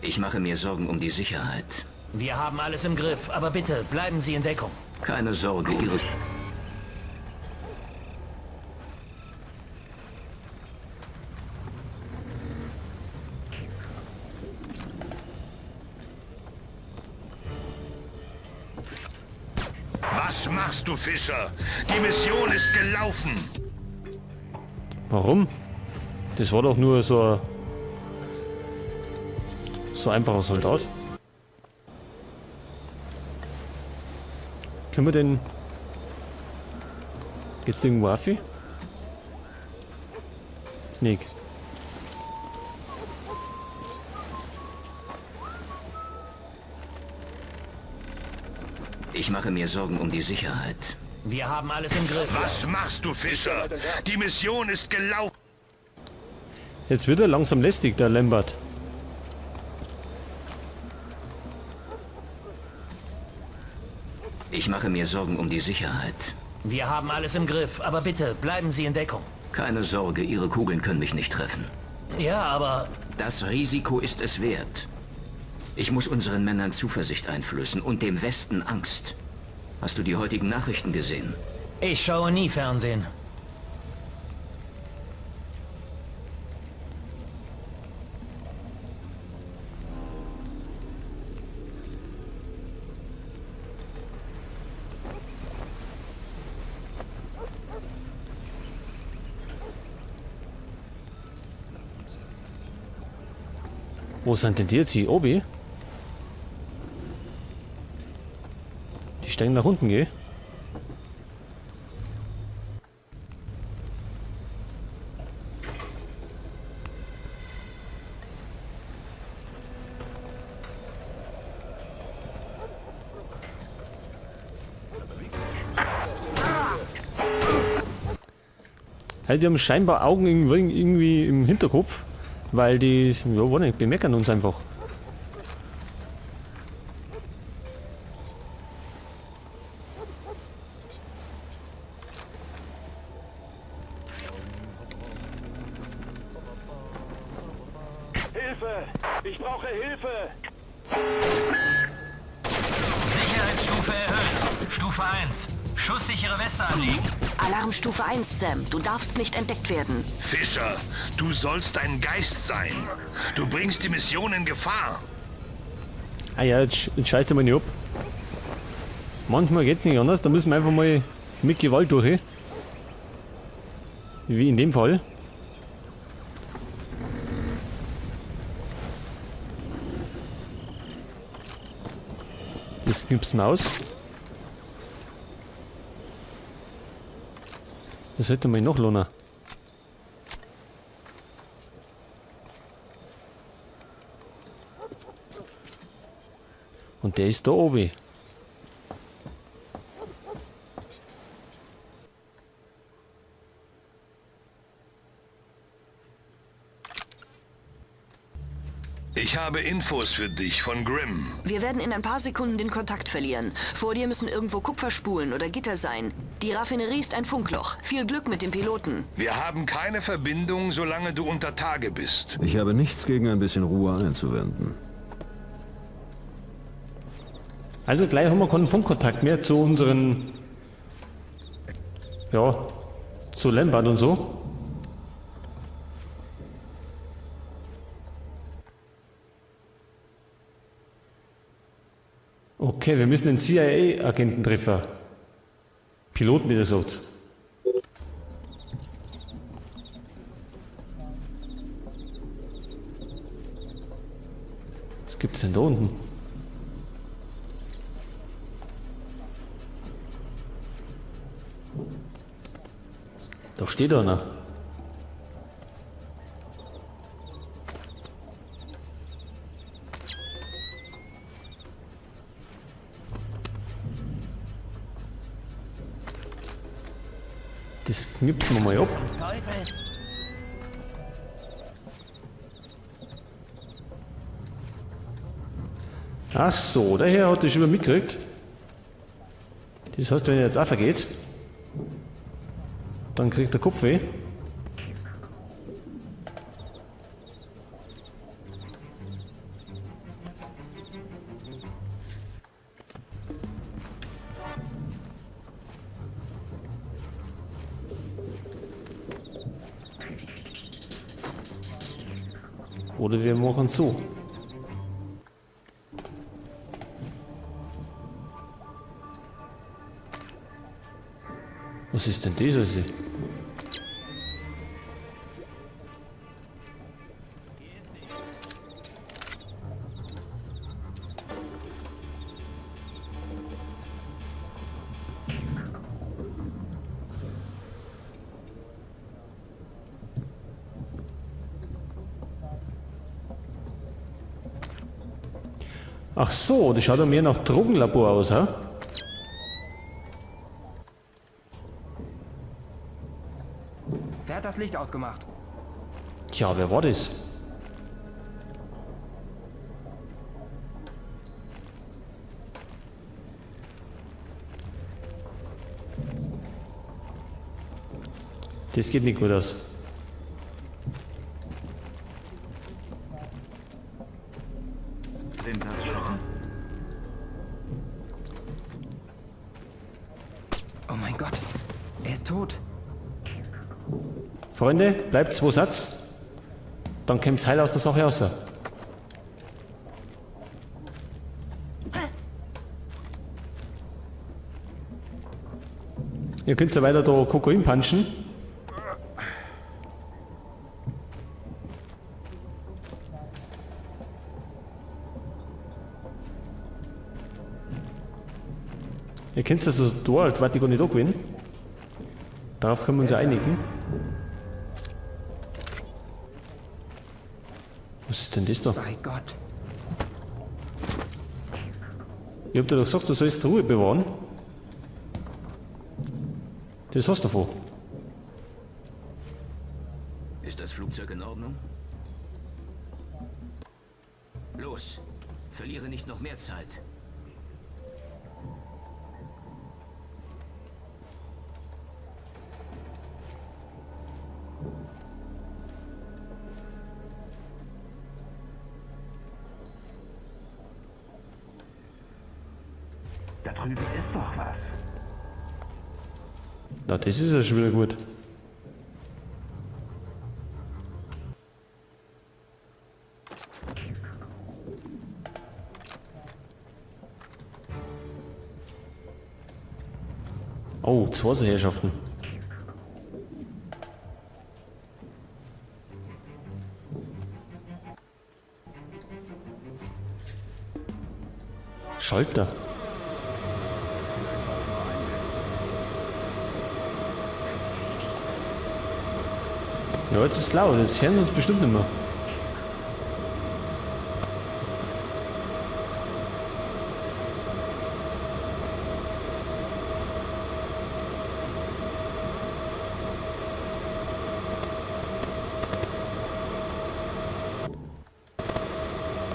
Ich mache mir Sorgen um die Sicherheit. Wir haben alles im Griff, aber bitte bleiben Sie in Deckung. Keine Sorge, Ihre... Was machst du, Fischer? Die Mission ist gelaufen. Warum? Das war doch nur so ein einfacher Soldat. Können wir denn... Geht's irgendwo auf? Nick. Ich mache mir Sorgen um die Sicherheit. Wir haben alles im Griff. Was machst du, Fischer? Die Mission ist gelaufen. Jetzt wird er langsam lästig, der Lambert. Ich mache mir Sorgen um die Sicherheit. Wir haben alles im Griff, aber bitte bleiben Sie in Deckung. Keine Sorge, Ihre Kugeln können mich nicht treffen. Ja, aber... Das Risiko ist es wert. Ich muss unseren Männern Zuversicht einflößen und dem Westen Angst. Hast du die heutigen Nachrichten gesehen? Ich schaue nie Fernsehen. Wo sind denn die jetzt hier? Obi? Die steigen nach unten, gell? Hey, die haben scheinbar Augen irgendwie im Hinterkopf, weil die, ja, weiß nicht, bemeckern uns einfach. Hilfe! Ich brauche Hilfe! Sicherheitsstufe erhöht. Stufe 1. Schusssichere Weste anlegen. Alarmstufe 1, Sam. Du darfst nicht entdeckt werden. Fischer, du sollst ein Geist sein. Du bringst die Mission in Gefahr. Ah ja, jetzt scheißt er mal nicht ab. Manchmal geht's nicht anders, da müssen wir einfach mal mit Gewalt durch. Wie in dem Fall. Das gibt's mir aus. Das sollte man noch lohnen. Und der ist da oben. Ich habe Infos für dich von Grim. Wir werden in ein paar Sekunden den Kontakt verlieren. Vor dir müssen irgendwo Kupferspulen oder Gitter sein. Die Raffinerie ist ein Funkloch. Viel Glück mit dem Piloten. Wir haben keine Verbindung, solange du unter Tage bist. Ich habe nichts gegen ein bisschen Ruhe einzuwenden. Also gleich haben wir keinen Funkkontakt mehr zu unseren... Ja, zu Lambert und so. Okay, wir müssen den CIA-Agenten treffen. Piloten, wie gesagt. Was gibt's denn da unten? Da steht einer. Das knipsen wir mal ab. Ach so, der Herr hat das schon mal mitgekriegt. Das heißt, wenn er jetzt auch geht, dann kriegt er Kopfweh. Oder wir machen so. Was ist denn das also? Ach so, das schaut ja mehr nach Drogenlabor aus, hä? Wer hat das Licht ausgemacht? Tja, wer war das? Das geht nicht gut aus. Oh mein Gott, er ist tot. Freunde, bleibt zwei Satz. Dann kommt's heil aus der Sache raus. Ihr könnt ja weiter da Kokain punchen. Ihr kennt das so da, als wart ich gar nicht da gewesen. Darauf können wir uns ja einigen. Was ist denn das da? Bei Gott. Ich hab dir doch gesagt, du sollst Ruhe bewahren. Das hast du davon. Ist das Flugzeug in Ordnung? Los, verliere nicht noch mehr Zeit. Da drüben ist doch was. Na, das ist ja schon wieder gut. Oh, zwei so Herrschaften. Schalter. Ja, jetzt ist laut, jetzt hören sie uns bestimmt nicht mehr.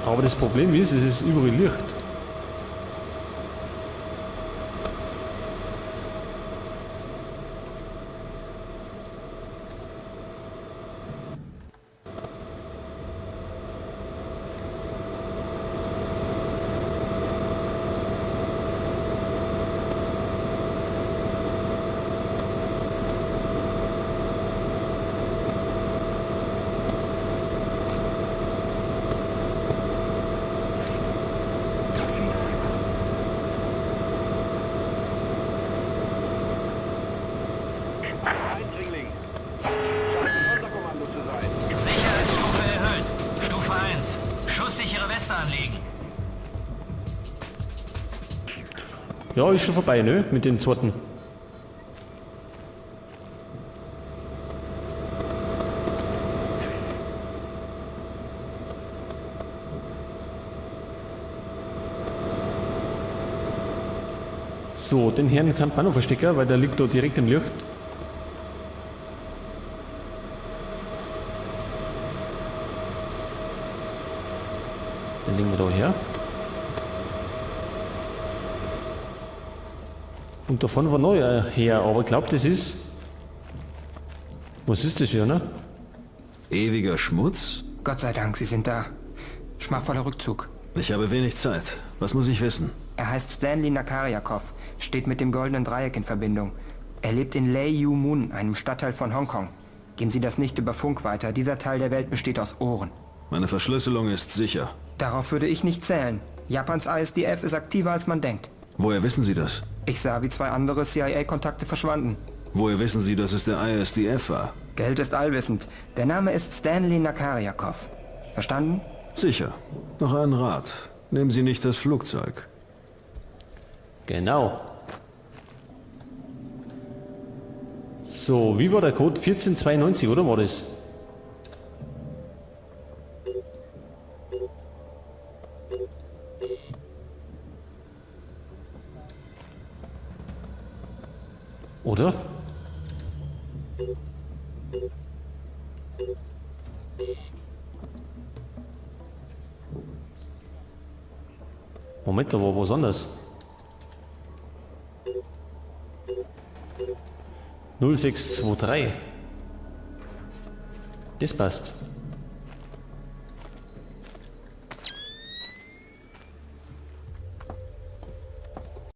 Aber das Problem ist, es ist überall Licht. Eindringling. Scheint ein Sonderkommando zu sein. Sicherheitsstufe erhöht. Stufe 1. Schusssichere Weste anlegen. Ja, ist schon vorbei, ne? Mit dem zweiten. So, den Herrn kann man noch verstecken, weil der liegt da direkt im Licht. Den legen wir da her. Und davon war neu her, aber ich glaub, das ist... Was ist das hier, ne? Ewiger Schmutz? Gott sei Dank, Sie sind da. Schmachvoller Rückzug. Ich habe wenig Zeit. Was muss ich wissen? Er heißt Stanley Nakariakov, steht mit dem Goldenen Dreieck in Verbindung. Er lebt in Lei Yu Mun, einem Stadtteil von Hongkong. Geben Sie das nicht über Funk weiter. Dieser Teil der Welt besteht aus Ohren. Meine Verschlüsselung ist sicher. Darauf würde ich nicht zählen. Japans ISDF ist aktiver, als man denkt. Woher wissen Sie das? Ich sah, wie zwei andere CIA-Kontakte verschwanden. Woher wissen Sie, dass es der ISDF war? Geld ist allwissend. Der Name ist Stanley Nakariakov. Verstanden? Sicher. Noch ein Rat. Nehmen Sie nicht das Flugzeug. Genau. So, wie war der Code? 1492, oder war das? Oder? Moment, da war was anderes. 0623. Das passt.